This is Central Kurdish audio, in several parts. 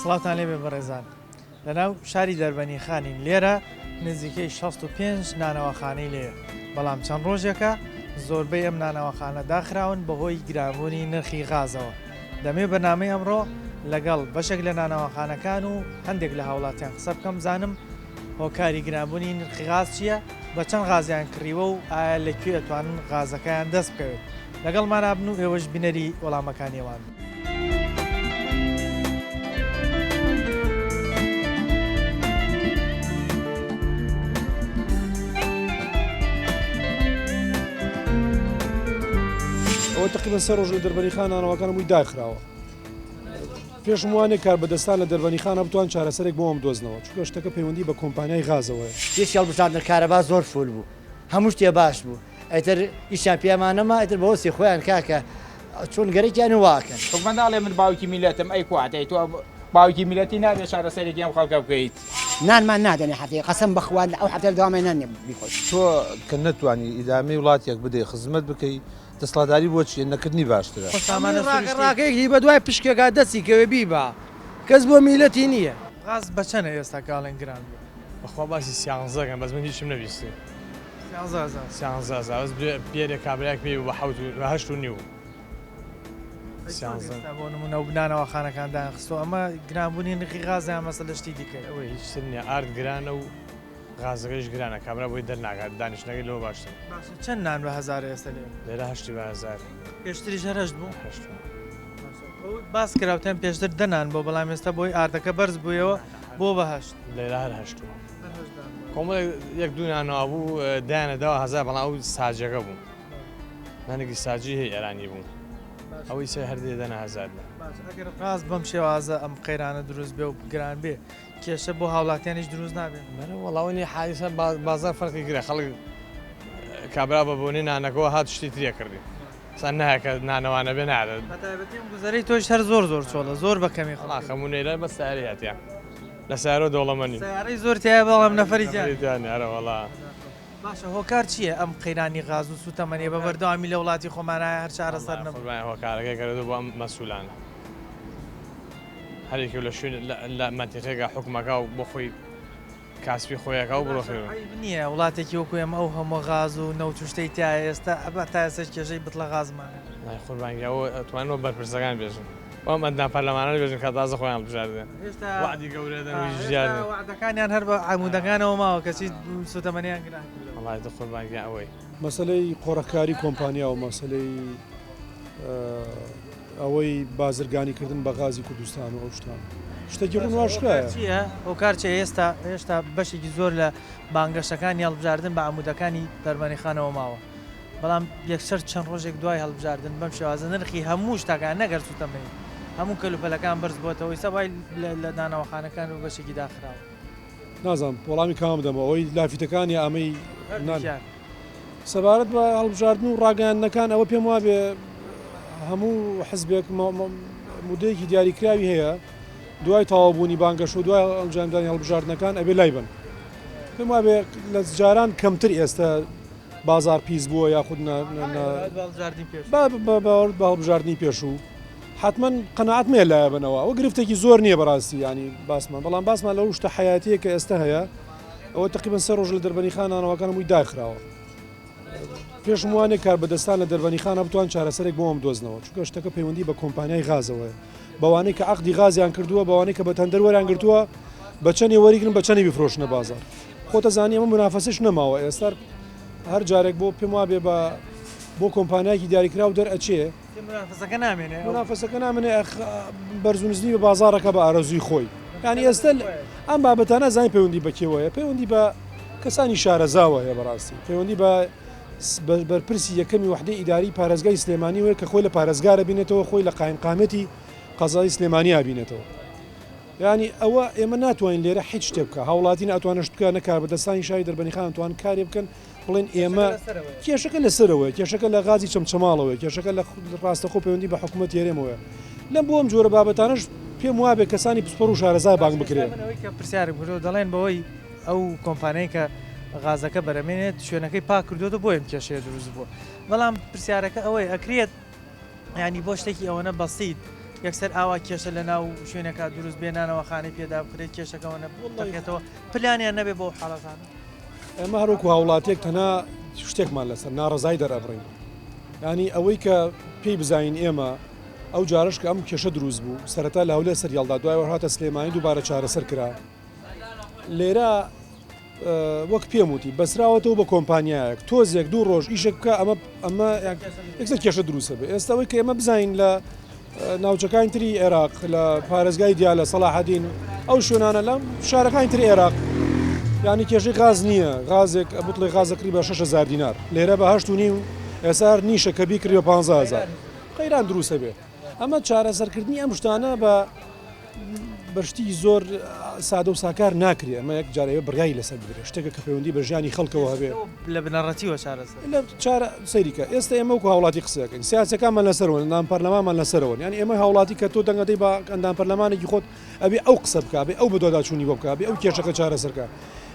سڵاوتان لێبێ بەڕێزان لەناو شاری دەربەنیخانین لێرە نزیکەی 65 نانەواخانەی لێیە بەڵام چەند ڕۆژێکە زۆربەی ئەم نانەواخانە داخراون بەهۆی گرانبوونی نرخی غازەوە دەمێ بەرنامەی ئەمڕۆ لەگەڵ بەشێک لە نانەواخانەکان و هەندێک لە هاوڵاتیان قسە بکەم زانم هۆکاری گرانبوونی نرخی غاز چییە؟ بە چەند غازیان کڕیوە و ئایا لە کوێ ئەتوانن غازەکەیان دەست بکەوێت؟ لەگەڵمانا بن و ئێوەش بینەری وەڵامەکانی ئەوان بن. ئەوە تەقریبەن سێ ڕۆژ لە دەربەنیخان نانەواکان هەمووی داخراوە. پێشم وانیە کاربەدەستان لە دەربەنیخانە بتوان چارەسەرێک بۆ ئەم بدۆزنەوە، چونکە شتەکە پەیوەندی بە کۆمپانیای غازەوەیە. پێش هەڵبژاردن کارەبا زۆر فول بوو هەموو شتێ باش بوو ئیتر ئیشیان پێمان نەما ئیتر بەوەسی خۆیان کاکە چۆن گەرەکیانە واکەن. حکومەت ناڵێ من باوکی میللەتم ئەی کوا ئەی تۆ باوکی میللەتی نابێ چارەسەرێکی ئەم خەڵکە بکەیت. نانمان نادەنێ هەفتەیەک قەسەم بەخوا ئەو هەفتەیە دەوامێ نان نیە بیخۆین. تۆ کە نەتوانی ئیدامەی وڵاتێک بدەی خزمەت بکەی دەسڵاتداری بۆ چیە؟ نەکردنی باشترە. سامانە سروشتی. ڕاکەیەکی بەدوای پشکێکا دەستی کەوێ بیبا کەس بۆ میلەتی نیە. غاز بە چەنە ئێستا کە ئەڵێن گران بووە؟ بەخوا باسی سیانزە کەن بەس من هیچم نەبیستوو. سیانزە هەزار. سیانزە هەزار بەس پێرێ کابرایەک پێی بوو بە حەوت و بە هەشت و نیو. ئەی چۆن ئێستا بۆ نموونە و نانەواخانەکان دایانخستووە ئەمە گرانبوونی نرخی غازە یان مەسەلە شتی دیکەیە؟ ئەوەی هیچ تر نییە ئارد گرانە و غازەکەیش گرانە کابرا بۆی دەرناکات دانیشتنەکەی لەوە باشترە. باشە چەند نان بە هەزارە ئێستا لێرە؟ لێرە هەشتی بە هەزار. پێشتریش هەر هەشت بوو؟ هەشت بوو. باشە ئەوەی باس کرا وتیان پێشتر دە نان بووە بەڵام ئێستا بۆی ئاردەکە بەرز بوویەوە بۆ بە هەشت. لێرە هەر هەشت بوو. هەر هەشت نان بووە. کۆمەڵێک یەک دوو نانەوا بوو دایانە داوە هەزار بەڵام ئەو ساجەکە بوو. نانێکی ساجی هەیە ئێرانی بوو. ئەوەی سێ هەر دێ دەنە هەزار. باشە ئەگەر غاز بەم شێوازە ئەم قەیرانە دروست بێ و گران بێ کێشە بۆ هاوڵاتیانیش دروست نابێت؟ بەرە وەڵا ئەوە نیە حادیسە بازاڕ فەرقی کرا خەڵک کابرا بە بۆنەی نانەکەوە هات شتی ترێ کڕی سا نایە کە نانەوانە بێ نادە بە تایبەتی ئەم گوزەرەی تۆش هەر زۆر زۆر چۆڵە زۆر بە کەمی خەڵک وەڵا خەمونەیلە بەس سەیارەی هاتیە لە سەیارەوە دەوڵەمەنین سەیارەی زۆر تیایە بەڵام نەفەری تیا نەفەری تیا نیە ئەرە وەڵا. باشە هۆکار چییە ئەم قەیرانی غاز و سوتەمەنیە بە بەردەوامی لە وڵاتی خۆمانایە هەر چارەسەر وەڵا نەبوو؟ قوربانی هۆکارەکەی گەرەدۆ بۆ ئەم مەسولانە. هەر یەکێ لە شوێن لە مەنتیقێکا حوکمەکا و بۆ خۆی کاسپی خۆیەکا و بڕۆ باشە عەیب نییە وڵاتێکی وەکو ئێمە ئەو هەموو غاز و نەوت و شتەی تیایە ئێستا ئەبا تا ئێستاش کێشەی بتڵە غازمان هەیە. وەڵای قوربان گیان ئەوە ئەتوانن وە بەرپرسەکان بێژن و ئەم ئەندام پەرلەمانانە بێژن کە تازە خۆیان هەڵبژاردن هێشتا وەعدی گەورە دەن و ئا هیچ هێشتا دیار نیە. وەعدەکانیان هەر بە عەمودەکانەوە ماوە کەچی سوتەمەنیان گران کردەوە. وەڵای دە قوربان گیان ئەوەی. مەسەلەی قۆرخکاری کۆمپانیا و مەسەلەی ئەوەی بازرگانی کردن بە غازی کوردستان و ئەو شتانە شتێکی ڕوون و ئاشکرایە. چییە؟ هۆکار چییە ئێستا هێشتا بەشێکی زۆر لە بانگەشەکانی هەڵبژاردن بە عەمودەکانی دەربەنیخانەوە ماوە، بەڵام یەکسەر چەند ڕۆژێک دوای هەڵبژاردن بەم شێوازە نرخی هەموو شتەکان نەک هەر سوتەمەنی هەموو کەلوپەلەکان بەرز بۆتەوە ئیستا وای لە نانەواخانەکان و بەشێکی داخراوە. نازانم وەڵامی کامە بدەمەوە ئەوەی لافیتەکان یا ئەمەی نان؟ سەبارەت بە هەڵبژاردن و ڕاگەیاندنەکان ئەوە پێم وابێ هەموو حزبێک مودەیەکی دیاریکراوی هەیە دوای تەواوبوونی بانگەشە و دوای ئەنجامدانی هەڵبژاردنەکان ئەبێ لای بن پێم وابێ لە جاران کەمتر ئێستا بازار پیس بووە یاخود بە هەڵبژاردنی پێشوو حتمما قەنەعات مێ لایە بنەوە ئەوە گرفتێکی زۆر نییە بەڕاستی ینی باسمان بەڵام باسمان لەو شتە حیاتیە کە ئێستا هەیە ئەوە تەقریبەن سێ ڕۆژ لە دەربەنیخان نانەواکان هەمووی داخراوە. پێشم وانیە کاربەدەستان لە دەربەنیخانە بتوان چارەسەرێک بۆ ئەم بدۆزنەوە، چونکە شتەکە پەیوەندی بە کۆمپانیای غازەوەیە، بەوانەی کە عەقدی غازیان کردووە، بەوانەی کە بە تەندەر وەریان گرتووە، بە چەندێ وەریگرن بە چەندی بیفرۆشنە بازاڕ. خۆت ئەزانی ئەمە مونافەسەش نەماوە ئێستا هەر جارێک بۆ پێم وابێ بە بۆ کۆمپانیایەکی دیاریکراو دەرئەچێ، منافەسەکە نامێنێ منافەسەکە نامێنێ ئەخ بەرز و نزمی بە بازاڕەکە بە ئارەزووی خۆی یانی ئێستا ئەم بابەتانە زانی پەیوەندی بە کێوەیە پەیوەندی بە کەسانی شارەزاوە هەیە بەڕاستی پەیوەندی بە بەرپرسی یەکەمی وحدەی ئیداری پارێزگای سلێمانی وەیە کە خۆی لە پارێزگارە بینێتەوە خۆی لە قایمقامێتی قەزای سلێمانیا بینێتەوە یانی ئەوە ئێمە ناتوانین لێرە هیچ شتێک بکە هاوڵاتی ناتوانن شت بکە نە کاربەدەستانی شاری دەربەنیخان توان کارێ بکەن بڵێن ئێمە کێشەکە لەسەرەوەیە کێشەکە لە غازی چەمچەماڵەوەیە کێشەکە لە ڕاستەخۆ پەیوەندی بە حکوومەت هەرێمەوەیە لەم بۆ ئەم جۆرە بابەتانەش پێم وابێ کەسانی پسپۆڕ و شارەزا بانگ بکرێن. من ئەوەی کە پرسیارم کردووە دەڵێن بەوەی ئەو کۆمپانیای کە غازەکە بەرەمێنێت شوێنەکەی پاک کردووەتەوە بۆیە ئەم کێشەیە دروست بووە بەڵام پرسیارەکە ئەوەیە ئەکرێت ینی بۆ شتێکی ئەوەنە بەسیت. یەکسەر ئاوا کێشە لە ناو شوێنەکە دروست بێ نانەوەخانەی پێدا بکرێت کێشەکەەوە نەبتەقێتەوە پلانیان نەبێ بۆ حاڵەتانە. ئێمە هەروەکو هاوڵاتیەک تەنها شتێکمان لەسەر ناڕەزایی دەرئەبڕین یانی ئەوەی کە پێی بزانین ئێمە ئەو جارەش کە ئەم کێشە دروست بوو سەرەتا لە هەولێر سەریهەڵدا دوای هاتە سلێمانی دووبارە چارەسەر کرا لێرە وەک پێم وتی بەسراوەتەوە بە کۆمپانیایەک تۆزێک دوو ڕۆژ ئیشێک بکە ئەمە ئەمە یەکسەر کێشە دروستە بێ ئێستا ئەوەی کە ئێمە بزانین لە ناوچەکانی تری عێراق لە پارێزگای دیالە سەڵاحەدین ئەو شوێنانە لە شارەکانی تری عێراق یعنی کێشەی غاز نییە غازێک بتڵی غازەکری بە 6هزار دینار لێرە بە هەشت و نیم ئێستا نیشە کە بیکڕی بە 15هزار قەیران دروستە بێ ئەمە چارەسەرکردنی ئەم شتانە بە بە شتی زۆر سادە و ساکار ناکرێ ئەمە یەک جارەوە بڕیاری لەسەر بدرێت شتێکە کە پەیوەندی بە ژیانی خەڵکەوە هەبێ لە بنەڕەتیوە چارەسەر لە چارە سەیریکە ئێستا ئێمە وەکو هاوڵاتی قسەکەین سیاسەکانمان لەسەرەوە ئەندام پەرلەمانمان لەسەرەوە یان ئێمە هاوڵاتی کە تۆ دەنگەدەی بە ئەندام پەرلەمانێکی خۆت ئەبێ ئەو قسە بکە بێ ئەو بەدواداچوونی بۆ بکە بێ ئەو کێشەکە چارەسەرکە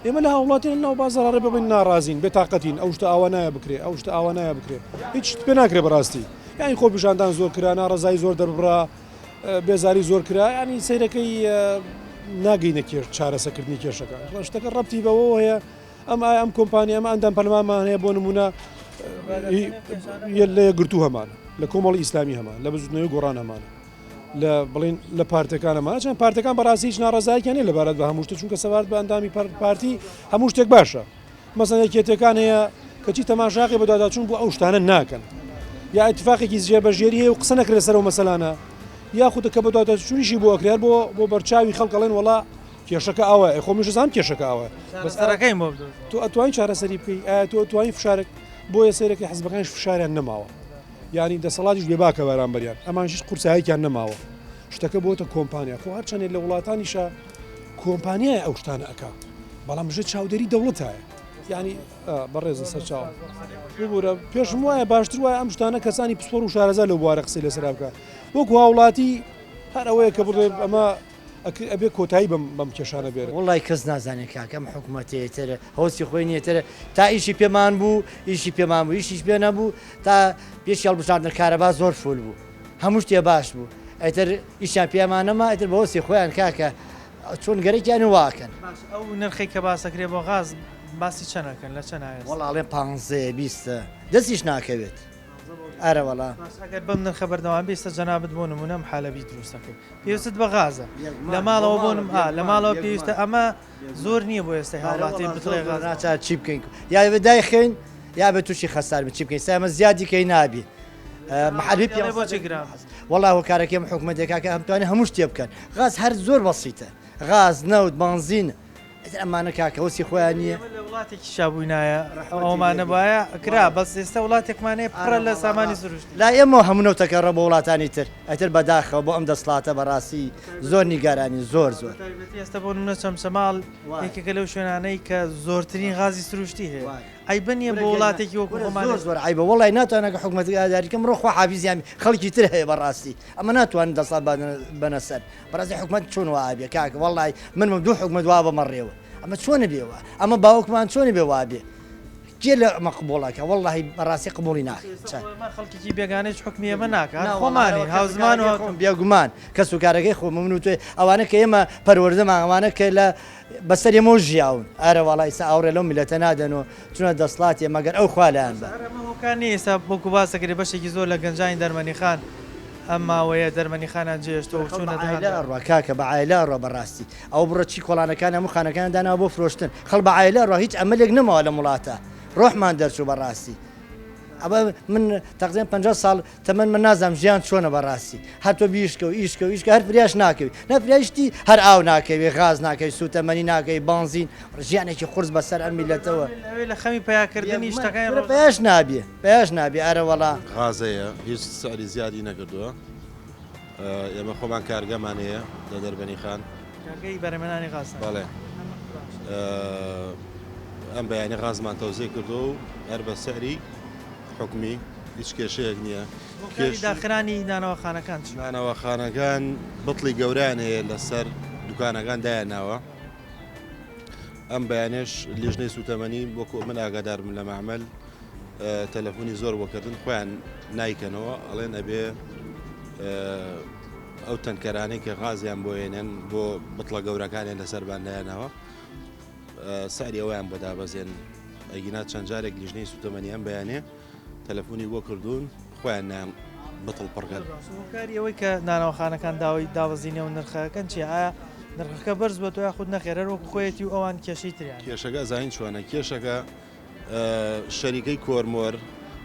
ئێمە لە هاوڵاتی لە ناو بازاڕ ڕێ ببین ناڕازین بێ تاقەتین ئەو شتە ئاوا نایە بکرێ ئەو شتە ئاوا نایە بکرێ هیچ شت پێ ناکرێ بەڕاستی یانی خۆپیشاندان زۆر کرا ناڕەزایی زۆر دەربڕا بێزاری زۆر کرا ینی سەیرەکەی ناگەینە کێش چارەسەکردنی کێشەکە ڕشتەکە ڕەتی بەوە هەیە ئەم ئایا ئەم کۆمپانیا ئەمە ئەندام پەرلەمانمان هەیە بۆ نمونە لە یەکگرتوو هەمان لە کۆمەڵی ئیسلامی هەمان لە بزوتنەوەی گۆڕان هەمانە لە بڵین لە پارتەکان هەمان چەند پارتەکان بەڕاستی هیچ ناڕەزایەکیان نیە لەبارەت بە هەموو شتێک چونکە سەبارەت بە ئەندامی پارتی هەموو شتێک باشە مەسەن یەکێتیەکان هەیە کەچی تەماشاقی بەدواداچوون بۆ ئەو شتانە ناکەن یا ئیتفاقێکی ژێربەژێری هەیە و قسە نەکرێت سەر ئەو مەسەلانە یاخود کە بەدواداچوونیشی بۆ ئەکرێت بۆ بۆ بەرچاوی خەڵک ئەڵێن وەڵا کێشەکە ئاوایە ئێ خۆ منیش ئەزانم کێشەکە ئاوایە بەس چارەسەرەکەیم بۆ بدۆزە. تۆ ئەتوانی چارەسەری بکەی ئایا تۆ ئەتوانی فشارێک بۆیە سەیرەکەی حزبەکانیش فشاریان نەماوە یانی دەسەڵاتیش بێباکە بەرامبەریان ئەمانیش هیچ قورسایەکیان نەماوە شتەکە بۆتە کۆمپانیا خۆ هەرچەندێک لە وڵاتانیشە کۆمپانیایە ئەو شتانە ئەکا بەڵام ژێر چاودێری دەوڵەتایە یعنی بەڕێزە سەرچاوە ببوورە پێشم وایە باشتر وایە ئەم شتانە کەسانی پسپۆر و شارەزا لەو بوارە قسەی لەسەر بکە وەکو هاوڵاتی هەر ئەوەیە کە بڵێ ئەمە ئەبێ کۆتایی بەم بەم کێشانە بێرن. وەڵای کەس نازانێ کاکە ئەم حکومەتەیە تر هۆسی خۆی نیە تر تا ئیشی پێمان بوو ئیشی پێمان بوو ئیشیش پێ نەبوو تا پێشی هەڵبژاردن کارەبا زۆر فول بوو هەموو شتێ باش بوو ئیتر ئیشیان پێمان نەما ئیتر بە هۆسی خۆیان کاکە چۆن گەرەکیان واکەن. باش ئەو نرخەی کە باس ئەکرێ بۆ غاز باسی چەند ئەکەن لە چەند ئێستا؟ وەڵا ئەڵێن پانزەیە بیستە دەستیش ناکەوێت ئەرە وەڵا. باش ئەگەر بەم نرخە بەردەوام بێ ئێستا جەنابت بۆ نموونە ئەم حالەبی دروست ئەکەی پێویستت بە غازە لە ماڵەوە بۆ نم ئا لە ماڵەوە پێویستە ئەمە زۆر نییە بۆ ئێستا هاوڵاتی بتڵێ غاز ناچار چی بکەین یا بە دایخەین یا بە تووشی خەسار بین چی بکەین سامە زیادی کەی نابی محەلی پێ بۆچی گران وەڵا هۆکارەکەی ئەم حکومەتە کاکە ئەمتوانێ هەموو شتێ بکەن غاز هەر زۆر بەسیتە غاز نەوت بانزین ئیتر ئەمانە کاکە وەسی خۆیان نییە. ئێمە لە وڵاتێکی شا بووینایە ئەوەمان نەبوایە کرا بەس ئێستا وڵاتێکمان هەیە پڕە لە سامانی سروشتی. لای ئێمەوە هەموو نەوتەکە ڕە بۆ وڵاتانی تر ئیتر بەداخەوە بۆ ئەم دەسڵاتە بەڕاستی زۆر نیگەرانین زۆر زۆر. بەتایبەتی ئێستا بۆ نمونە چەمچەماڵ یەکێکە لەو شوێنانەی کە زۆرترین غازی سروشتی هەیە عەیبە نییە بۆ وڵاتێکی وەکو خۆمان. زۆر زۆر عەیبە وەڵای ناتوانن کە حکومەت ئاداری کەم ڕۆ خوا حافیزیان خەڵکی تر هەیە بەڕاستی ئەمە ناتوانن دەسڵات بەنە سەر بەڕاستی حکومەت چۆن وا ئەبێ کاک وەڵای من دوو حکومەت وا بەمەڕێوە ئەمە چۆنە بێ وا ئەمە باوکمان چۆنە بێ وا بێ کێ لە ئەمە قبوڵەکە وەڵی بەڕاستی قبوڵی ناکە خەڵکێکی بێگانەیش حکومی ئێمە ناکە هەر خۆمانی هاوزمان و خۆم بێگومان کەس و کارەکەی خۆم من و تۆ ئەوانە کە ئێمە پەروەردەمان ئەوانە کە لە بەسەر ئێمەوە ژیاون ئەرە وەڵا ئیستا ئاوڕێ لەو میللەتە نادەن و چونە دەسڵاتێ مەگەر ئەو خوا لایان بە. هەر ئەمە هۆکار نیە ئێستا وەکو باس دەکرێت بەشێکی زۆر لە گەنجانی دەرمەنیخان ئەم ماوەیە دەرمەنیخانیان جێهێشتووە و خەڵک بە چوونەتە عایلە هەندەران. ئەڕوا کاکە بە عایلە ئەڕوا بەڕاستی ئەوە بڕۆ چی کۆڵانەکان هەموو خانەکانیان داناوە بۆ فرۆشتن خەڵک بە عایلە ئەڕوا هیچ ئەمەلێک نەماوە لەم وڵاتە ڕۆحمان دەرچوو بەڕاستی ئەوە من تەقریبەن 50 ساڵ تەمەن من نازانم ژیان چۆنە بەڕاستی هەر تۆ بیشکە و ئیشکە و ئیشکە هەر فریاش ناکەوی نە فریایشتی هەر ئاو ناکەوی غاز ناکەوی سوتەمەنی ناکەوی بانزین ژیانێکی قورس بەسەر ئەم میلەتەوە ئەوێ لە خەمی پەیاکردنی شتەکانی ڕۆژانە پەیاش نابێ پەیاش نابێ ئەرەوەڵا. غازەیە هیچ سعری زیادی نەکردووە ئێمە خۆمان کارگەمان هەیە لە دەربەنی خان. کارگەی بەرهەمهێنانی غاز. بەڵێ ئەم بەیانی غازمان تەوزیع کردووە و هەر بە سعری حکومی هیچ کێشەیەک نییە. هۆکاری داخرانی نانەواخانەکان چین؟ نانەواخانەکان بتڵی گەورەیان هەیە لەسەر دوکانەکان دایانناوە. ئەم بەیانێش لیژنەی سوتەمەنی وەکو من ئاگادارم لە مەعمەل تەلەفۆنی زۆر بۆ کردن خۆیان نایکەنەوە ئەڵێن ئەبێ. ئەو تەنکەرانەی کە غازیان بۆ ێنن بۆ بتڵە گەورەکانیان لەسەر باندایانەوە سعری ئەویان بۆ دابەزێن ئەگینا چەند جارێک لیژنەی سوتەمەنیان بەیانێ تەلەفۆنی بۆ کردوون خۆیان نایان بتڵ پڕکەن. هۆکاری ئەوەی کە نانەواخانەکان داوای دابەزینی ئەو نرخەکەن چیە؟ ئایا نرخەکە بەرز بۆتەوە یاخود نەخێر هەر وەکو خۆیەتی و ئەوان کێشەی تریان هەیە؟ کێشەکە ئەزانین چۆنە کێشەکە شەریکەی کۆرمۆر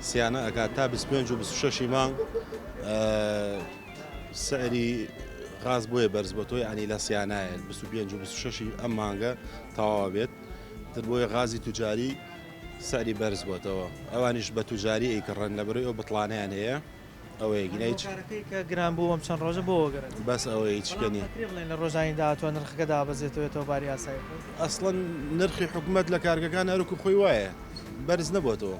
سیانە ئەکات تا 25 و 26 مانگ سعری غاز بۆیە بەرز بۆ تۆ ینی لە سیانایە 25 و 26 ئەم مانگە تەواوە بێت تر بۆیە غازی توجاری سعری بەرز بۆتەوە ئەوانیش بە توجاری ئەیکڕن لەبەرەوەی ئەو بتڵانەیان هەیە ئەوەیە گینا هیچ هۆکارەکەی کە گران بوو ئەم چەند ڕۆژە بۆ وەگەرێت بەس ئەوەیە هیچ بەڵام نییە. ئەکرێ بڵێین لە ڕۆژانی داهاتووە نرخەکە دابەزێتەوێتەوە باری ئاسایی خۆی؟ ئەسڵەن نرخی حکومەت لە کارگەکان هەروەکو خۆی وایە بەرز نەبۆتەوە.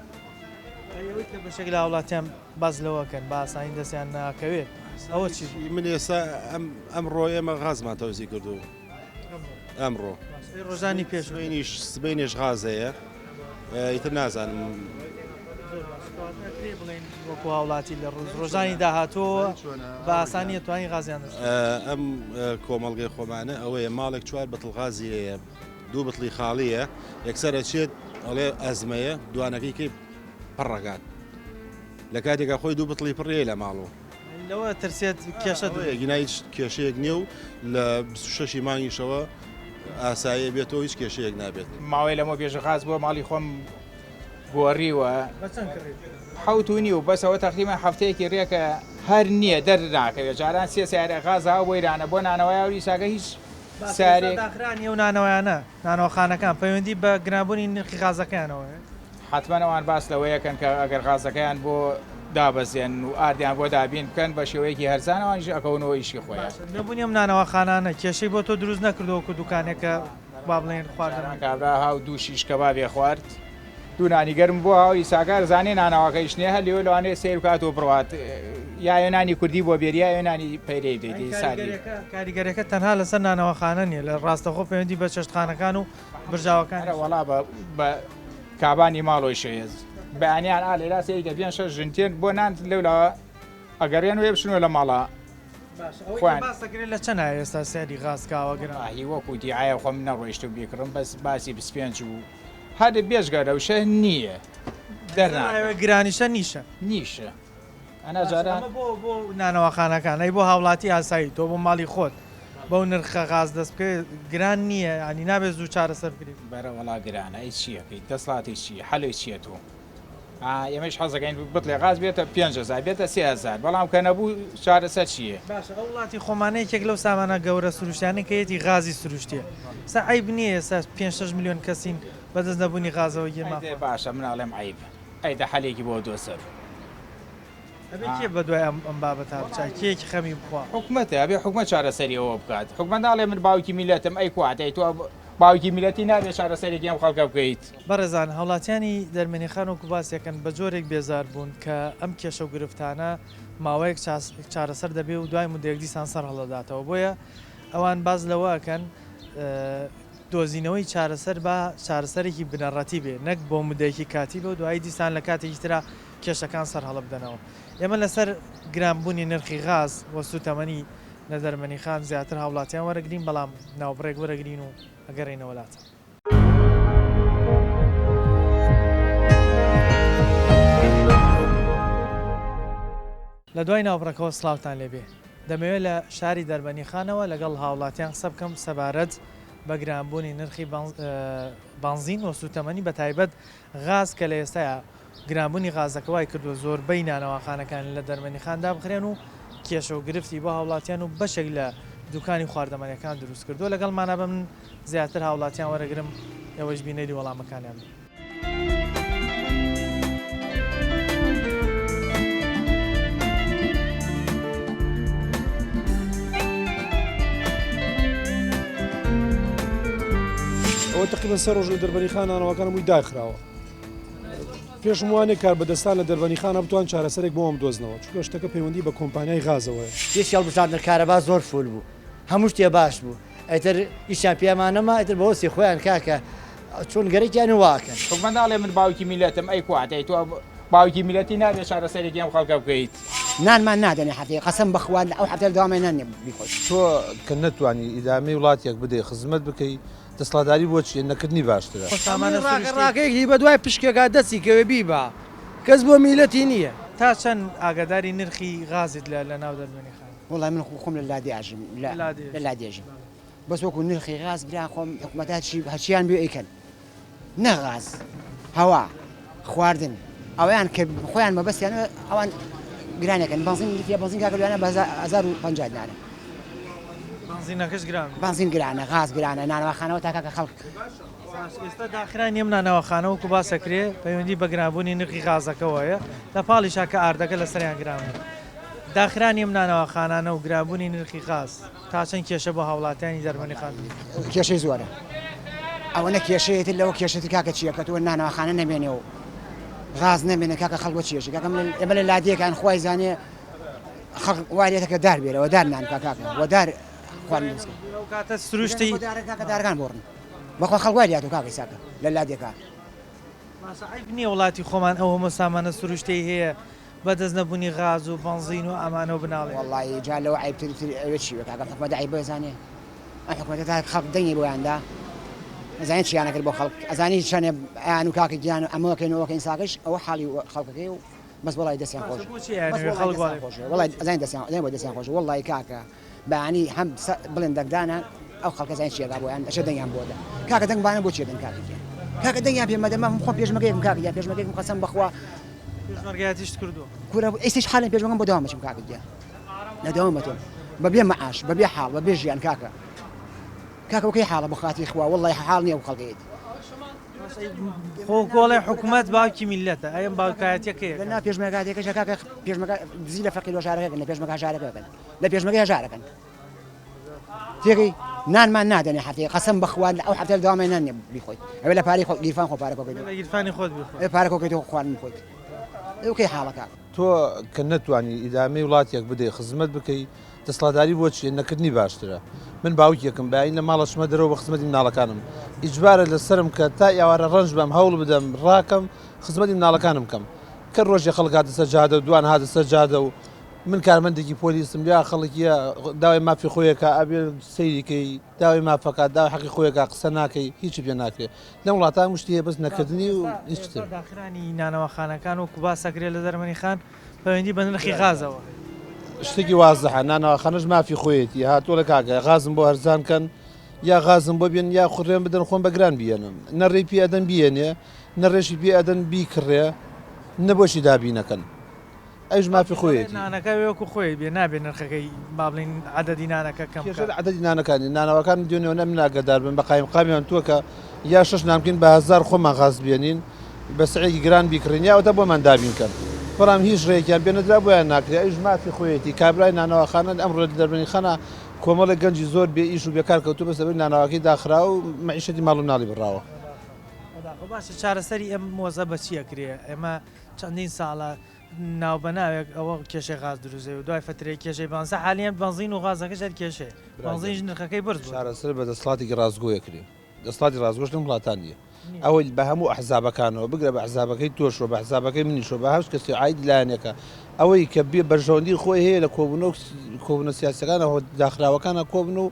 ئەی ئەوەی کە بەشێک لە هاوڵاتیان باس لەوە ئەکەن بە ئاسانی دەستیان ناکەوێت ئەوە چی؟ من ئێستا ئەم ئەمڕۆ ئێمە غازمان تەوزی کردوو ئەمڕۆ ڕۆژانی پێش سبەینیش سبەینێش غاز هەیە ئیتر نازانم بڵێن وەکو هاوڵاتی لە ڕۆژ ڕۆژانی داهاتووە بە ئاسانی توانین غازیان ئەم کۆمەڵگەی خۆمانە ئەوەیە ماڵێک چوار بتڵ غازی هەیە دوو بتڵی خاڵیە یەکسەر ئەچێت ئەڵێ ئەزمەیە دوانەکەی کەی پڕەکات لە کاتێکا خۆی دوو بتڵی پڕیە لە ماڵەوە لەوە ترسێت کێشە دروست. گینا هیچ کێشەیەک نییە و لە 26 ی مانگیشەوە ئاساییە بێتەوە هیچ کێشەیەک نابێت. ماوەی لەمەو پێش غاز بۆ ماڵی خۆم گۆڕیوە. بە چەند کڕیت؟ حەوت و نیو بەس ئەوە تەقریبەن هەفتەیەکی رێکە هەر نییە دەر ناکەوێت جاران سێ سەیارە غاز هاو بۆ ئیرانە بۆ نانەوای ئەو ئیساکە هیچ باشە ئێستا سەیارەیەک. داخرانی ئەو نانەوایانە نانەواخانەکان پەیوەندی بە گرانبوونی نرخی غازەکەیانەوە هەیە؟ حەتمەن ئەوان باس لەوەیەکەن کە ئەگەر غازەکەیان بۆ دابەزێنن و ئاردیان بۆ دابین بکەن بە شێوەیەکی هەرزان ئەوانیش ئەکەونەوە ئیشی خۆیان. باشە نەبوونی ئەم نانەواخانانە کێشەی بۆ تۆ دروست نەکردووە وەکو دوکانێک کە با بڵێین خواردەمەنی. جاران کابرا هاو دوو شیش کەبابێ خوارد دوو نانی گەرم بۆ هاو ئیساکار زانێ نانەواکەیش نیە هەر لێوە لەوانەیە سەیر بکات و بڕوات یا نانی کوردی بۆ بێری یا نانی پەیرەی دەیدەی ساردی. کاریگەریەکە تەنها لەسەر نانەواخانە نیە لە ڕاستەخۆ پەیوەندی بە چێشتخانەکان و برژاوەکانی. ئەرە وەڵا بە بە کابانی ماڵۆی شەیەز بەیانیان ئا لێرا سەیری کە پێنج شەش ژن تێن بۆ نان لەولاوە ئەگەڕێن وێ بچنەوە لە ماڵا باشە ئەوەی کە خۆیان. باس دەکرێت لە چەنایە ئێستا سعری غاز کاوە گران؟ وەڵاهی وەکوو دیعایە خۆم نەڕۆیشتوم بیکڕم بەس باسی 25 و هەر بێجگە لەوشە نییە دەرناکەم. گرانیشە نیشە؟ نیشە. ئەنا جاران. ئەمە بۆ بۆ نانەواخانەکان ئەی بۆ هاوڵاتی ئاسایی تۆ بۆ ماڵی خۆت بەو نرخە غاز دەست بکەوێت گران نییە ینی نابێت زوو چارەسەر بکرێت؟ بەرە وەڵا گرانە ئەی چیەکەی دەسڵاتی چی حەلی چیە تۆ ئا ئێمەش حەزەکەین بتڵێ غاز بێتە 5000 بێتە 3000 بەڵام کە نەبوو چارەسەر چییە؟ باشە ئەو وڵاتی خۆمانە یەکێک لەو سامانە گەورە سروشتیانەی کە یەتی غازی سروشتیە سا عەیب نییە ئێستا پێنج شەش ملیۆن کەسین بەدەست نەبوونی غازەوە گیرمان ئەی دە باشە من ئەڵێم عەیب ئەی دە حەلێکی بۆ دۆسەر. ئەبێ کێ بەدوای ئەم ئەم بابەتە بچا کێ خەمی بخوا؟ حکومەتە ئەبێ حکومەت چارەسەری ئەوە بکات حکومەت ناڵێ من باوکی میلەتم ئەی کوا دەی تۆ باوکی میلەتی نابێ چارەسەرێکی ئەم خەڵکە بکەیت. بەڕێزان هاوڵاتیانی دەرمەنیخان وەکو باسێکن بە جۆرێک بێزار بوون کە ئەم کێشە و گرفتانە ماوەیەک چارەسەر دەبێ و دوای مدەیەک دیسان سەر هەڵدەداتەوە بۆیە ئەوان باس لەوە ئەکەن دۆزینەوەی چارەسەر با چارەسەرێکی بنەڕەتی بێ نەک بۆ مدەیەکی کاتی بێ و دوایی دیسان لە کاتێکی ترا کێشەکان سەرهەڵبدەنەوە. ئێمە لەسەر گرانبوونی نرخی غاز و سووتەمەنی لە دەرمەنیخان زیاتر هاوڵاتیان وەرەگرین، بەڵام ناوبڕێک وەرەگرین و ئەگەرێینەوە لاتان. لە دوای ناوبڕەکەوە سڵاوتان لێبێ. دەمەوێت لە شاری دەربەنیخانەوە لەگەڵ هاوڵاتیان قسە بکەم سەبارەت بە گرانبوونی نرخی بەنزین و سووتەمەنی بەتایبەت غاز کە لە ئێستایا گرانبوونی غازەکە وای کردووە زۆربەی نانەواخانەکان لە دەرمەنیخان دابخرێن و کێشە و گرفتی بۆ هاوڵاتیان و بەشێک لە دوکانی خواردەمەنیەکان دروست کردووە لەگەڵمانە بە من زیاتر هاوڵاتیان وەرەگرم ئێوەش بینەری وەڵامەکانیان بن. ئەوە تەقریبەن سێ ڕۆژ لە دەربەنیخان نانەواکان هەمووی داخراوە. پێشم وانیە کاربەدەستان لە دەربەنیخانە بتوان چارەسەرێک بۆ ئەم بدۆزنەوە، چونکە شتەکە پەیوەندی بە کۆمپانیای غازەوە هەیە. پێش هەڵبژاردن کارەبا زۆر فول بوو هەموو شتێ باش بوو ئیتر ئیشیان پێمان نەما ئیتر بەوەسی خۆیان کاکە چۆن گەرەکیانە واکەن. حکومەت ناڵێ من باوکی میللەتم ئەی کوا دەی تۆ باوکی میللەتی نابێ چارەسەرێکی ئەم خەڵکە بکەیت. نانمان نادەنێ هەفتەیە قەسەم بەخوا ئەو هەفتە دەوامان نان نیە بیخۆین. تۆ کە نەتوانی ئیدامەی وڵاتێک بدەی خزمەت بکەی دەسڵاتداری بۆ چیە نەکردنی باشترە. سامانە سروشتی. ڕاکەیەکی بەدوای پشکێکا دەستی کەوێ بیبا کەس بۆ میلەتی نیە. تا چەند ئاگاداری نرخی غازیت لە لە ناو دەرمەنی خان؟ وەڵای من خۆم لە لادێ ئەژیم لە لە لادێ ئەژیم بەس وەکو نرخی غاز برا خۆم حکومەتە هەرچی هەرچیان بوێ ئەیکەن نە غاز هەوا خواردن ئەویان کە خۆیان مەبەستیان ئەوان گرانەکەن بەنزین لترە بەنزین کاکە لەوانە بە 1050 دینارە. بەنزینەکەش گران بوو. بەنزین گرانە غاز گرانە نانەواخانەوە تا کاکە خەڵک. باش ئێستا داخرانی ئەم نانەواخانە وەکو باس ئەکرێ پەیوەندی بە گرانبوونی نرخی غازەکەوە هەیە لە پاڵیشا کە ئاردەکە لەسەریان گران بوو داخرانی ئەم نانەواخانانە و گرانبوونی نرخی غاز تا چەند کێشە بۆ هاوڵاتیانی دەرمەنی خان دروست دەکات؟ کێشەی زۆرە ئەوەنە کێشەیە تر لەوە کێشەتر کاکە چییە کە تۆ نانەواخانە نەمێنێ و غاز نەمێنێ کاکە خەڵک بۆ چیەژی کاکە من ئێمە لە لادێکان خوای زانێ خەڵک وای لێتە کە دار بێرەوە دار نان بکا کاکە وە دار خواردن دروست کە ئەو کاتە سروشتی بۆ دارە کاکە دارەکان بۆڕن بەخوا خەڵک وای لێهاتوو کاکە ئیساکە لە لادێکان. باشە عەیب نییە وڵاتی خۆمان ئەو هەموو سامانە سروشتیەی هەیە بەدەست نەبوونی غاز و بەنزین و ئەمانەوە بناڵێنن. وەڵایی جا لەوە عەیب تر تر ئەوێ چی بێ کاکە ئەم حکومەتە عەیب بزانێ ئەم حکومەتە تا خەڵک دەنگی بۆیان دا ئەزانی چیانە کرد بۆ خەڵک ئەزانی چەنێ ئەیان و کاکە گیان ئەمە کەین و ئەوە کەین ساکەش ئەوە حاڵی خەڵکەکەی و بەس وەڵای دەستیان خۆش بۆچی بەس ئەیانەوێ وەڵای خەڵک دەستیان وای خۆش وەڵای ئەزانی دەستیان ئەزانی بۆ دەستیان خۆش وەڵای کاکە بەیانی هەم بڵێن دەنگدانە ئەو خەڵکە زانی چیەکا بۆیان ئەچێ دەنگیان بۆ دە کاکە دەنگ بانە بۆ چیە دەنگ کاکە گیان کاکە دەنگیان پێ مەدە من خۆم پێشمەرگەیەکم کاکە گیان پێشمەرگەیەکم قەسەم بەخوا پێشمەرگایەتیشت کردووە؟ کورە ئێستیش حالێن پێشمەرگەم بۆ دەوام ئەچم کاکە گیان لە دەوام ئەتۆم بەبێ مەعاش بەبێ حاڵ بەبێ ژیان کاکە کاکە وەکەی حاڵە بۆ خاتری خوا وەڵڵای حاڵ نییە ئەو خەڵکەیەتی. خۆ گۆڵێ حکومەت باوکی میللەتە ئەی ئەم باوکایەتیە کەی لە ناو پێشمەرگاتیەکەش کاکە پێشمەرگە دزی لە فەقیر هەژارەکە کەن لە پێشمەرگە هەژارەکە کەن لە پێشمەرگەی هەژارەکەن تێگەی نانمان نادەنێ هەفتەیە قەسەم بەخوا ئەو هەفتە دەوامان نان نیە بیخۆیت ئەوێ لە پارەی خۆ گیرفان خۆ پارە کۆکەیتەوە لە گیرفانی خۆت بیخۆی ئەوێ پارە کۆکەیتەوە خواردن بخۆیت ئەو کەی حاڵەکە. تۆ کە نەتوانی ئیدامەی وڵاتێک بدەی خزمەت بکەی دەسڵاتداری بۆ چیە نەکردنی باشترە من باوکێکم بەیانی لە ماڵە چمە دەرەوە بە خزمەتی مناڵەکانم ئیجبارە لەسەرم کە تا ئێوارە ڕەنج بەم هەوڵ بدەم ڕاکەم خزمەتی مناڵەکانم کەم کە ڕۆژێ خەڵک هاتە سەر جادە و دوان هاتە سەر جادە و من کارمەندێکی پۆلیسم لیا خەڵکیە داوای مافی خۆیەکە ئەبێ سەیری کەی داوای مافەکە داوای حەقی خۆیەکە قسە ناکەی هیچی پێ ناکرێ لەم وڵاتان مشتی هەیە بەس نەکردنی و هیچ تر. داخرانی نانەواخانەکان وەکو باس ئەکرێ لە دەرمەنی خان پەیوەندی بە نرخی غازەوە هەیە. شتێکی وازحە نانەواخانەش مافی خۆیەتی هاتووە لە کاکە غازم بۆ هەرزان کەن یا غازم بۆ بێن یا خوڕێن بدەن خۆم بە گران بیێنم نە ڕێی پێ ئەدەن بیێنێ نە ڕێشی پێ ئەدەن بیکڕێ نە بۆشی دابینەکەن. ئەویش مافی خۆیەتی. نانەکە وەکو خۆی بێ نابێ نرخەکەی با بڵێین عەدەدی نانەکە کەم کێشە لە عەدەدی نانەکان نیە نانەواکان دوێنێ نە من ئاگادار بم بە قایمقامیان وتووە کە یا شەش نان بکەین بە هەزار خۆمان غاز بێنین بە سعرێکی گران بیکڕین یا ئەوەتا بۆمان دابین کەن بەڵام هیچ ڕێیەکیان پێ نەدرا بۆیان ناکرێ ئەویش مافی خۆیەتی کابرای نانەواخانە ئەمڕۆ لە دەربەندیخانە کۆمەڵێک گەنجی زۆر بێ ئیش و بێکار کەوتووە بەس لەبەر نانەواکەی داخراوە و مەعیشەتی ماڵ و مناڵی بڕاوە. بەداخەوە باشە چارەسەری ئەم وەزە بە چی ئەکرێ ئێمە چەندین ساڵە ناوبەناوێک ئەوە کێشەی غاز دروست دەبێت دوای فەترەیەک کێشەی بەنزین حالیەن بەنزین و غازەکەش هەر کێشەیە بەنزینیش نرخەکەی بەرز بووەتەوە. چارەسەر بە دەسەڵاتێکی ڕاستگۆ ئەکرێ دەسەڵاتی ڕاستگۆش لەم وڵاتان نییە ئەوەی بە هەموو ئەحزابەکانەوە بگرە بە ئەحزابەکەی تۆشەوە بە ئەحزابەکەی منیشەوە بە هەر کەسێ عاید لایەنێکە ئەوەی کە بێ بەرژەوەندی خۆی هەیە لە کۆبوونەوە کۆبوونە سیاسەکانەوە داخراوەکانە کۆبن و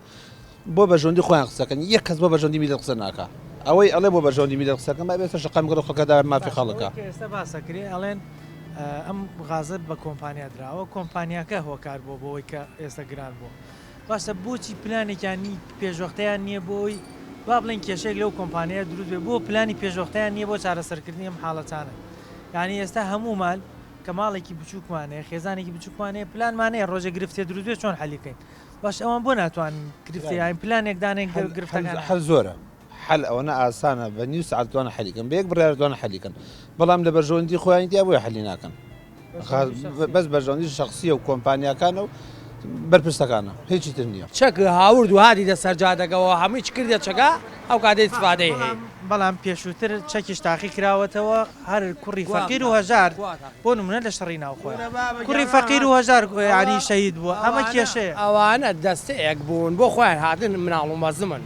بۆ بەرژەوەندی خۆیان قسە کەن یەک کەس بۆ بەرژەوەندی میللەت قسە ناکا ئەوەی ئەڵێ بۆ بەرژەوەندی میللەت قسە کەم ئەبێ سەر شەقام گەڕ خەڵکە داوای مافی باشە خەڵکە. ئەوەی کە ئێستا باس ئەکرێ ئەڵێن ئەم غازە بە کۆمپانیا دراوە کۆمپانیاکە هۆکار بووە بۆ ئەوەی کە ئێستا گران بووە باشە بۆچی پلانێکیان نی پێشوەختەیان نییە بۆ ئەوەی با بڵێن کێشەیەک لەو کۆمپانیایە دروست بێ بۆ پلانی پێشوەختەیان نییە بۆ چارەسەرکردنی ئەم حاڵەتانە یانی ئێستا هەموومان کە ماڵێکی بچووکمان هەیە خێزانێکی بچووکمان هەیە پلانمان هەیە ڕۆژێک گرفتێ دروست بێ چۆن حەلی کەین باش ئەوان بۆ ناتوانن گرفتێ یان پلانێک دانێن گرفتەکان حەل زۆرە حەل ئەوەنە ئاسانە بە نیو سەعات توانە حەلی کەن بە یەک بڕیار توانە حەلی کەن بەڵام لە بەرژەوەندی خۆیان تیا بۆیە حەلی ناکەن بەس بەرژەوەندی شخصیە و کۆمپانیاکانە و بەرپرسەکانە هیچی تر نییە. چەک هاورد و هاتیتە سەر جادەکەوە هەمووی چ کردە چەکە ئەو کاتە ئیستفادەی هەیە. بەڵام پێشووتر چەکیش تاقی کراوەتەوە هەر کوڕی فەقیر و هەژار بۆ نمونە لە شەڕی ناوخۆیە کوڕی فەقیر و هەژار یانی شەهید بووە ئەمە کێشەیە. ئەوانە دەستەیەک بوون بۆ خۆیان هاتن مناڵ و مەزمن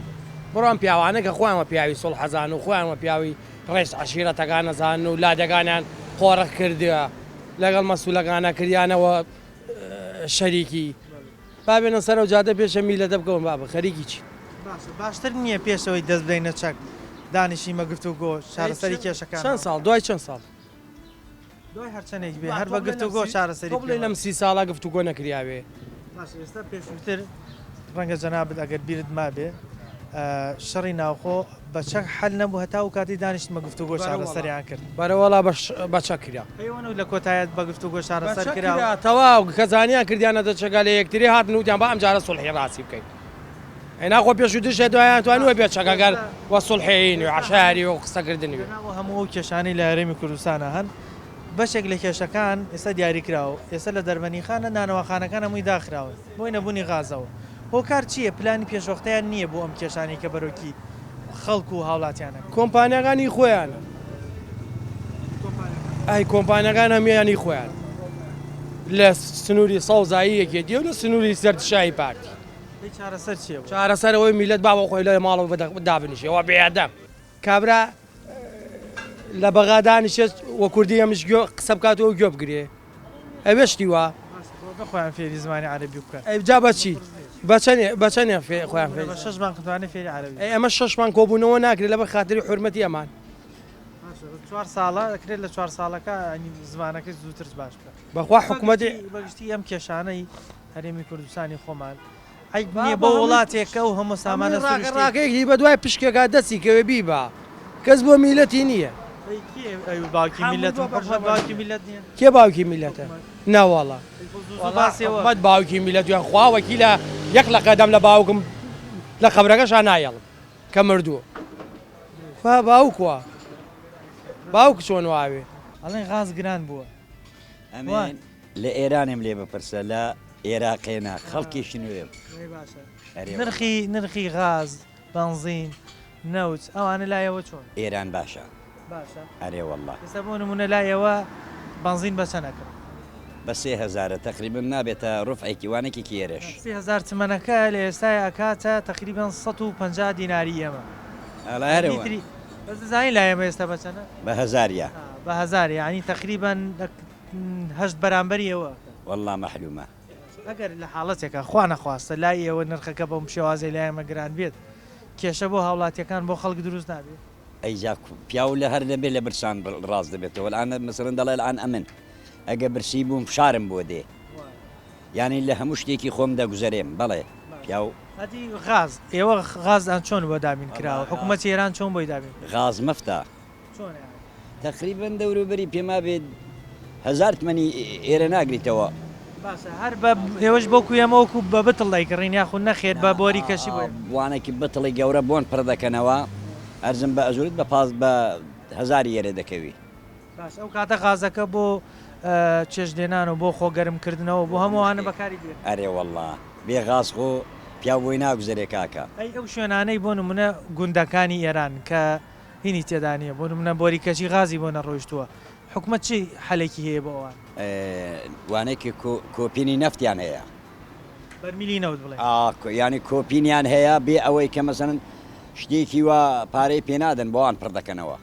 بڕۆن پیاوانە کە خۆیان وە پیاوی سوڵح ئەزانن و خۆیان وە پیاوی ڕێز عەشیرەتەکان ئەزانن و لادێکانیان قۆرخ کردیە لەگەڵ مەسولەکانا کردیانەوە. شەریکی با بێنە سەر ئەو جادە پێشە میلەتە بکەون بابە خەریکی چین. باشە باشتر نییە پێشەوەی دەست بدەینە چەک دانیشیمە گفتوگۆ چارەسەری کێشەکان چەند ساڵ دوای چەند ساڵ؟ دوای هەرچەندێک بێ هەر بە گفتوگۆ چارەسەری تۆ بڵێ لەم سی ساڵە گفتوگۆ نەکریاوێ. باشە ئێستا پێشووتر ڕەنگە جەنابت ئەگەر بیرت مابێ شەڕی ناوخۆ بە چەک حەل نەبوو هەتا ئەو کاتەی دانیشتمە گفتوگۆ چارەسەریان کرد. بەرەوەڵا بە چەک کرا. ئەی لە کۆتایەت بە گفتوگۆ چارەسەر کرا. تەواو کە زانیان کردیانە دە چەکا لە یەکتری هاتن وتیان با ئەمجارە سوڵحی ڕاستی بکەین. ئەی ناخۆ پێشوو دژە دوایان توانیوە بێ چەک ئەگەر وە سوڵحێین و عەشایەری و قسەکردنی بێ. لەناو هەموو ئەو کێشانەی لە هەرێمی کوردستانا هەن بەشێک لە کێشەکان ئێستا دیاریکراوە ئێستا لە دەربەنیخانە نانەواخانەکان هەمووی داخراون بۆی نەبوونی غازەوە هۆکار چییە پلانی پێشوەختەیان نییە بۆ ئەم کێشانەی کە بەرۆکی خەڵک و هاوڵاتیان ئەگرن؟ کۆمپانیاکان هی خۆیانە. ئەی کۆمپانیاکان هەموویان هی خۆیانە لە سنووری سەوزایی یەکێتی و لە سنووری زەردشایی پارتی. دەی چارەسەر چیە بۆ؟ چارەسەر ئەوەی میلەت با بۆ خۆی لە ماڵەوە دابنیشێ وە بێئەدەب کابرا لە بەغا دانیشێت وە کوردی ئەمش گوێ قسە بکات و گوێ بگرێ ئەوێ شتی وا. باشە بۆ خۆیان فێری زمانی عەرەبی بکەن. ئەی جا بە چی؟ بە چەنێ بە چەنێ فێ خۆیان فێری. بە شەش مانگ دەتوانێ فێری عەرەبی. ئەی ئەمە شەش مانگ کۆبوونەوە ناکرێ لەبەر خاتری حورمەتی ئەمان. باشە چوار ساڵە ئەکرێت لە چوار ساڵەکە زمانەکەی زووتر باش بکات. بەخوا حکومەتی. بەگشتی ئەم کێشانەی هەرێمی کوردستانی خۆمان عەیب نییە بۆ وڵاتێک کە ئەو هەموو سامانە سروشتیە. ڕاکەیەکی بە دوای پشکێکا دەستی کەوێ بیبا کەس بۆ میلەتی نییە. ئەی کێ ئەی باوکی میلەت حکومەت باوکی میلەت نییە؟ کێ باوکی میلەتە؟ نەوەڵا حکومەت باوکی میلەت یان خوا وەکیلە یەک لە قەدەم لە باوکم لە قەبرەکەشا نایەڵم کە مردووە خوا باوکوە باوک چۆن واوێ. ئەڵێن غاز گران بووە. ئەمن لە ئێرانێم لێ بپرسە لە ئێراقێ نا خەڵکی شنوێم. نرخی نرخی غاز بەنزین نەوت ئەوانە لای ئێوە چۆن؟ ئێران باشە. باشە. ئەرێ وەڵا. ئێستا بۆ نموونە لای ئێوە بەنزین بە چەند ئەکڕن؟ بە 3000ە تەقریبەن نابێتە ڕوفعێکی وانەکێکی ئێرەش. 3000 تمەنەکە لە ئێستای ئەکاتە تەقریبەن 150 دیناری ئێمە. ئەڵا هەرە وایە. بەس دەزانی لای ئێمە ئێستا بە چەنە؟ بە هەزار یا. بە هەزار یانی تەقریبەن هەشت بەرامبەری ئێوە ئەکات. وەڵا مەحلومە. ئەگەر لە حاڵەتێکا خوا نەخواستە لای ئێوە نرخەکە بەم شێوازەی لای ئێمە گران بێت کێشە بۆ هاوڵاتیەکان بۆ خەڵک دروست نابێ؟ ئەی جا پیاو لە هەر دەبێ لە برسان ڕاست دەبێتەوە الان مەسەلەن دەڵێ الان ئەمن ئەگە برسی بووم فشارم بۆ دێ یانی لە هەموو شتێکی خۆم دەگوزەرێم بەڵێ پیاو. ئەدی غاز ئێوە غازتان چۆن بۆ دابین کراوە حکومەتی ئێران چۆن بۆی دابین کردوە؟ غاز مەفتە. چۆن یانی؟ تەقریبەن دەوروبەری پێمابێ هەزار تمەنی ئێرە ناگریتەوە. باشە هەر بە ئێوەش بۆکو ئێمە وەکو بە بتڵ دەیکڕین یاخود نەخێر بە بۆری کەشی بۆ ئێمە؟ وانەکی بتڵی گەورە بۆن پڕ دەکەنەوە ئەرزم بە ئەزورت بە پاز بە هەزاری ئێرە دەکەوی. باشە ئەو کاتە غازەکە بۆ چێشت لێنان و بۆ خۆ گەرم کردنەوە بۆ هەموو ئەوانە بەکاری دێنن؟ ئەرێ وەڵا بێ غاز خۆ پیاو بۆی ناگوزەرێ کاکە. ئەی ئەو شوێنانەی بۆ نمونە گوندەکانی ئێران کە هینی تێدا نیە بۆ نمونە بۆری کەچی غازی بۆ نەڕۆیشتووە حکومەت چی حەلێکی هەیە بۆ ئەوان؟ وانەی کۆپینی نەفتیان هەیە. بەرمیلی نەوت بڵێین. یانی کۆپینیان هەیە بێ ئەوەی کە مەسەلەن شتێکی وا پارەی پێ نادەن بۆوان پڕ دەکەنەوە.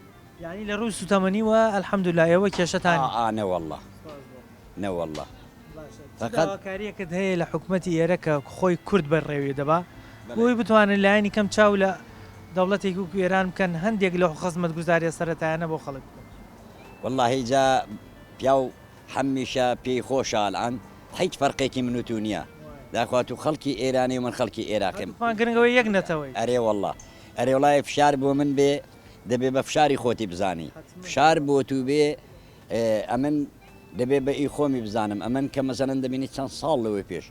یانی لە ڕووی سوتەمەنیوە الحمدللە ئێوە کێشەتان نیە. ئا نەوەڵڵا نەوەڵڵا. باشە چ داواکاریەکت هەیە لە حکومەتی ئێرە کە خۆی کورد بەڕێوی دەبا بۆی بتوانن لایەنی کەم چاو لە دەوڵەتێکی وەکو ئێران بکەن هەندێک لەو خزمەتگوزاریە سەرەتایانە بۆ خەڵک بکەن؟ وەڵاهی جا پیاو حەمیشە پێی خۆشە الان حیچ فەرقێکی من و تو نیە داخوا تو خەڵکی ئێرانی و من خەڵکی ئێراقیم. هەردووکمان گرنگ ئەوەی یەک نەتەوەین. ئەرێ وەڵا ئەرێ وەڵای فشار بۆ من بێ دەبێ بە فشاری خۆتی بزانی فشار بۆ تو بێ ئەمن دەبێ بە ئی خۆمی بزانم ئەمن کە مەسەلەن دەبینی چەند ساڵ لەوەی پێش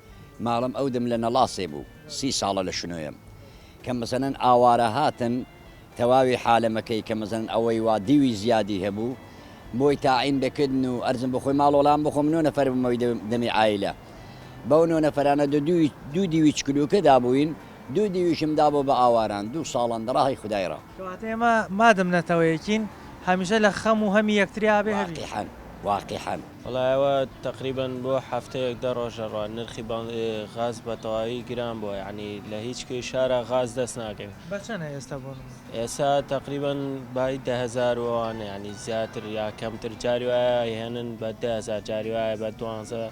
ماڵم ئەو دەم لە نەڵاسێ بوو سی ساڵە لە شنۆیەم کە مەسەلەن ئاوارە هاتن تەواوی حالەمەکەی کە مەسەلەن ئەوەی وا دیوی زیادی هەبوو بۆی تاعین دەکردن و ئەرزم بۆ خۆی ماڵۆڵام بۆ خۆم نۆ نەفەر بوومەوەی دەمی عایلە بەو نۆ نەفەرانە دە دووی دوو دیوی چکلوکە دابووین دوو دیویشم دابوو بە ئاواران دوو ساڵان دەڕاهی خودای ڕا. کەواتە ئێمە مادەم نەتەوەیەکین هەمیشە لە خەم و هەمی یەکتریا ئەبێ هەبین. واقیحەن واقیحەن. وەڵا ئەوە تەقریبەن بۆ هەفتەیەک دە ڕۆژە ڕوا نرخی غاز بە تەواوی گران بووە یانی لە هیچ کوێی شارا غاز دەست ناکەوێ. بە چەنە ئێستا بۆ نموونە؟ ئێستا تەقریبەن بای 10,000 و ئەوانە یانی زیاتر یا کەمتر جاری وایە ئەیهێنن بە 10,000 جاری وایە بە دوانزە.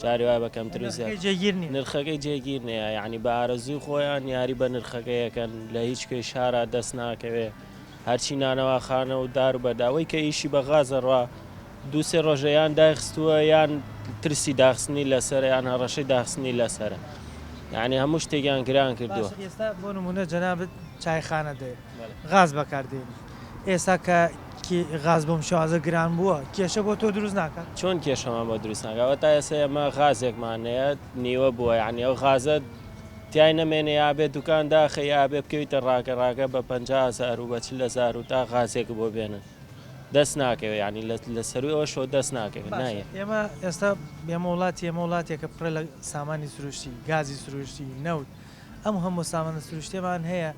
جاری وایە بە کەمتر و نرخەکەی جێگیر نییە. نرخەکەی جێگیر نییە یعنی بە ئارەزووی خۆیان یاری بە نرخەکەی ئەکەن لە هیچ کوێی شارا دەست ناکەوێ هەرچی نانەواخانە و دار و بەردە ئەوەی کە ئیشی بە غاز ئەڕوا دوو سێ ڕۆژە یان دایخستووە یان ترسی داخستنی لەسەرە یان هەڕەشەی داخستنی لەسەرە یعنی هەموو شتێکیان گران کردووە. باشە ئێستا بۆ نموونە جەنابت چایخانە دەیە غاز بەکار دێنی ئێستا کە غاز بەم شێوازە گران بووە کێشە بۆ تۆ دروست ناکات؟ چۆن کێشەمان بۆ دروست ناکات ئەوە تا ئێستا ئێمە غازێکمان هەیە نیوە بووە یعنی ئەو غازە تای نەمێنێ یا بێ دوکان داخە یا بێ بکەویتە ڕاکە ڕاکە بە 50 هزار و بە 40 هزار و تا غازێک بۆ بێنن دەست ناکەوێت یعنی لە سەروی ئەوە شۆ دەست ناکەوێت نایە ئێمە ئێستا ئێمە وڵاتی ئێمە وڵاتێکە پڕە لە سامانی سروشتی گازی سروشتی نەوت ئەم هەموو سامانە سروشتیەمان هەیە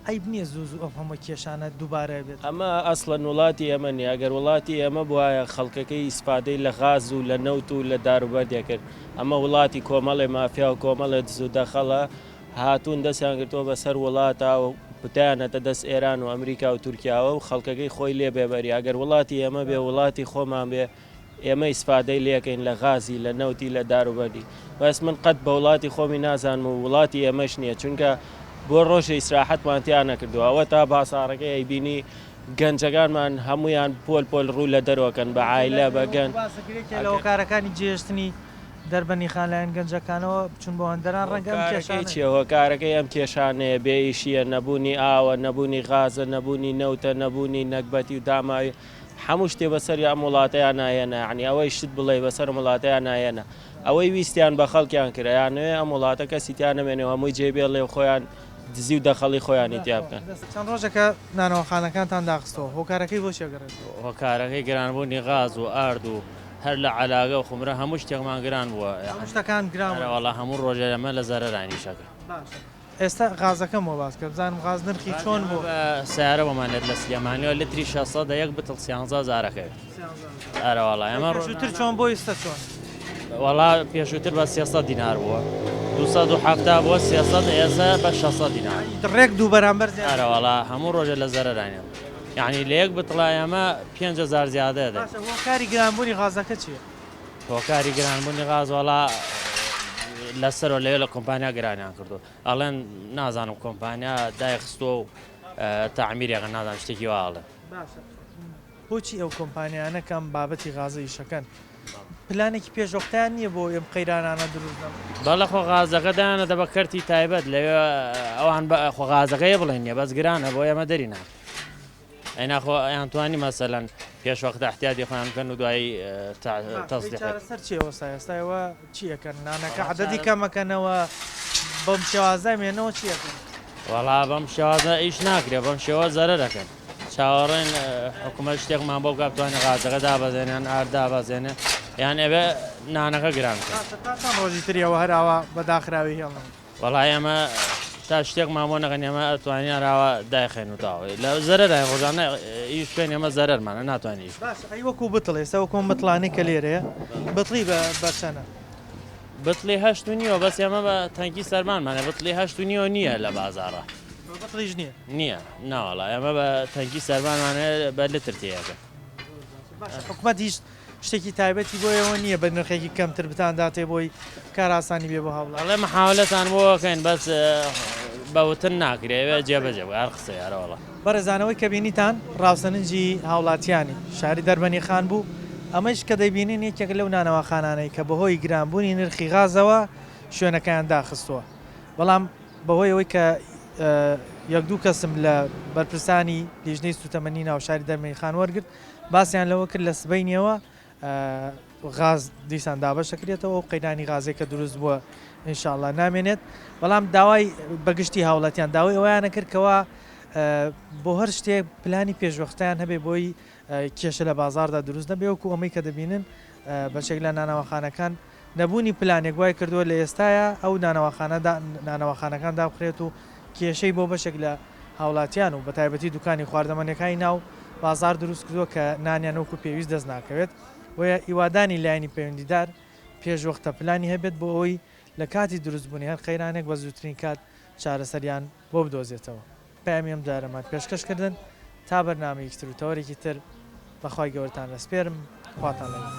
عەیب نیە زوو زوو ئەم هەموو کێشانە دووبارە بێتەوە. ئەمە ئەسڵەن وڵاتی ئێمە نیە ئەگەر وڵاتی ئێمە بوایە خەڵکەکەی ئیسفادەی لە غاز و لە نەوت و لە داروبەرد ئەکرد ئەمە وڵاتی کۆمەڵێ مافیا و کۆمەڵێ دز و دەخەڵە هاتوون دەستیان گرتووە بەسەر وڵاتا و دایانەتە دەست ئێران و ئەمریکا و تورکیاوە و خەڵکەکەی خۆی لێ بێبەری ئەگەر وڵاتی ئێمە بێ وڵاتی خۆمان بێ ئێمە ئیسفادەی لێکەین لە غازی لە نەوتی لە داروبەردی بەس من قەت بە وڵاتی خۆمی نازانم و وڵاتی ئێمەش نییە چونکە بۆ ڕۆژێ ئیسراحەتمان تیا نەکردووە ئەوە تا بازاڕەکەی ئەیبینی گەنجەکانمان هەمویان پۆل پۆل ڕوو لە دەرۆکەن بە عایلە بە گەن لە هۆکارەکانی جێهێشتنی دەربەنیخان لایەن گەنجەکانەوە بچون بۆ هەندەران ڕەنگە ئەم کێشانەی چیە هۆکارەکەی ئەم کێشانەیە بێ ئیشیە نەبوونی ئاوە نەبوونی غازە نەبوونی نەوتە نەبوونی نەگبەتی و داماوی هەموو شتێ بەسەر ئەم وڵاتەیا نایەنە یەعنی ئەوەی شت بڵێی بەسەر ئەم وڵاتەیا نایەنە ئەوەی ویستیان بە خەڵکیان کرد ئەیانەوێ ئەم وڵاتە کەسی تیا نەمێنێ و هەمووی جێ بێڵێ و خۆیان دزی و دەخەڵی خۆیانی تیا بکەن. چەند ڕۆژێکە نانەواخانەکانتان داخستووە، هۆکارەکەی بۆ چی ئەگەڕێتەوە؟ هۆکارەکەی گرانبوونی غاز و ئارد و هەر لە عەلاگە و خومرە هەموو شتێکمان گران بووە. هەموو شتەکان گران بوون؟ ئەرێ وەڵا هەموو ڕۆژێ ئێمە لە زەرەراین ئیشەکە. باشە ئێستا غازەکەم بۆ باس کە بزانم غاز نرخی چۆن بوو؟ سەیارە بۆمان دێت لە سلێمانیەوە لتری 600 یەک بتڵ سیانزە هەزارەکەوێت. ئەرە وەڵا ئێمە پێشووتر چۆن بۆ ئیستا چۆن؟ وەڵا پێشووتر بە 300 دینار بووە 270 بووە 300 ئێستا بە 600 دینار ڕێک دوو بەرامبەر زیاتر. ئەرە وەڵا هەموو ڕۆژێ لە زەرەراین ئێمە یعنی لە یەک بتڵا ئێمە 5000 زیادە دەدەین. باشە هۆکاری گرانبوونی غازەکە چییە؟ هۆکاری گرانبوونی غاز وەڵا لەسەرەوە لەوێ لە کۆمپانیا گرانیان کردو ئەڵێن نازانم کۆمپانیا دایخستووە و تەعمیرێکە نازانم شتێکی وا ئەڵێن. باشە بۆچی ئەو کۆمپانیانە کە ئەم بابەتی غازە ئیشەکەن پلانێکی پێشوەختەیان نییە بۆ ئەم قەیرانانە دروست نەبن؟ بەڵێ خۆ غازەکە دایانەتە بە کەرتی تایبەت لەوێ ئەوان خۆ غازەکەی بڵێن نییە بەس گرانە بۆ ئێمە دەری ناکەن. ئەی ناخۆ ئەیان توانی مەسەلەن پێش وەختە احتیاطی خۆیان بکەن و دوایی تەسلیح چارەسەر چیە وەستا ئێستا ئێوە چی ئەکەن نانەکە عەدەدی کەم ئەکەنەوە بەم شێوازە مێنەوە چی ئەکەن؟ وەڵا بەم شێوازە ئیش ناکرێ بەم شێوە زەرەر ئەکەن چاوەڕێن حکوومەت شتێکمان بۆ بکا بتوانێ غازەکە دابەزێنێ یان ئارد دابەزێنێ یان ئەبێ نانەکە گران بکەن. باشە تا چەند ڕۆژی تر ئێوە هەر ئاوا بە داخراوی هێڵنەوە؟ وەڵا ئێمە تا شتێکمان بۆ نەکەن ئێمە ئەتوانین هەراوە دایخەین و تاوە لە زەرەرای ڕۆژانە ئیش بکەین ئێمە زەرەرمانە ناتوانین ئیش باشە ئەی وەکو بتڵ ئێستا وەکو ئەم بتڵانەی کە لێرەیە بتڵی بە بە چەنە؟ بتڵی هەشت و نیوە بەس ئێمە بە تەنکی سەرمانمانە بتڵی هەشت و نیوە نییە لە بازاڕا بتڵیش نییە؟ نییە ناوەڵا ئێمە بە تەنکی سەرمانمانە بە لتر تێیەکە. باشە حکومەت هیچ شتێکی تایبەتی بۆ ئێوە نییە بە نرخێکی کەمتر بتانداتێ بۆی کارئاسانی بێ بۆ هاوڵاتی؟ ئەڵێ محاولەتان بۆ ئەکەین بەس بە وتن ناکرێ ئەوێ جێبەجێ بکە هەر قسەیە ئەرەوەڵا. بەڕێزان ئەوەی کە بینیتان ڕاوسەرنجی هاوڵاتیانی شاری دەربەنیخان بوو، ئەمەیش کە دەیبینین یەکێکە لەو نانەواخانانەی کە بەهۆی گرانبوونی نرخی غازەوە شوێنەکەیان داخستووە، بەڵام بەهۆی ئەوەی کە یەک دوو کەسم لە بەرپرسانی لیژنەی سووتەمەنی ناو شاری دەربەنیخان وەرگرت باسیان لەوە کرد لە سبەینێوە غاز دیسان دابەش دەکرێتەوە و قەیرانی غازێک کە دروست بووە ئینشاءاللە نامێنێت بەڵام داوای بەگشتی هاوڵاتیان داوای ئەویانە کرد کەوا بۆ هەر شتێک پلانی پێشوەختیان هەبێ بۆی کێشە لە بازاردا دروست نەبێ وەکو ئەمەی کە دەبینن بەشێک لە نانەواخانەکان نەبوونی پلانێک وای کردووە لە ئێستایا ئەو نانەواخانە نانەواخانەکان دابخرێت و کێشەی بۆ بەشێک لە هاوڵاتیان و بەتایبەتی دوکانی خواردەمەنیەکانی ناو بازاڕ دروست کردووە کە نانیان وەکو پێویست دەست ناکەوێت بۆیە هیوادانی لایەنی پەیوەندیدار پێش وەختە پلانی هەبێت بۆ ئەوەی لە کاتی دروستبوونی هەر قەیرانێک بە زووترین کات چارەسەریان بۆ بدۆزێتەوە. پەیامی ئەم جارەمان پێشکەش کردن تا بەرنامەیەکی تر و تەوەرێکی تر بەخوای گەورەتان دەسپێرم خواتان لەگەڵ.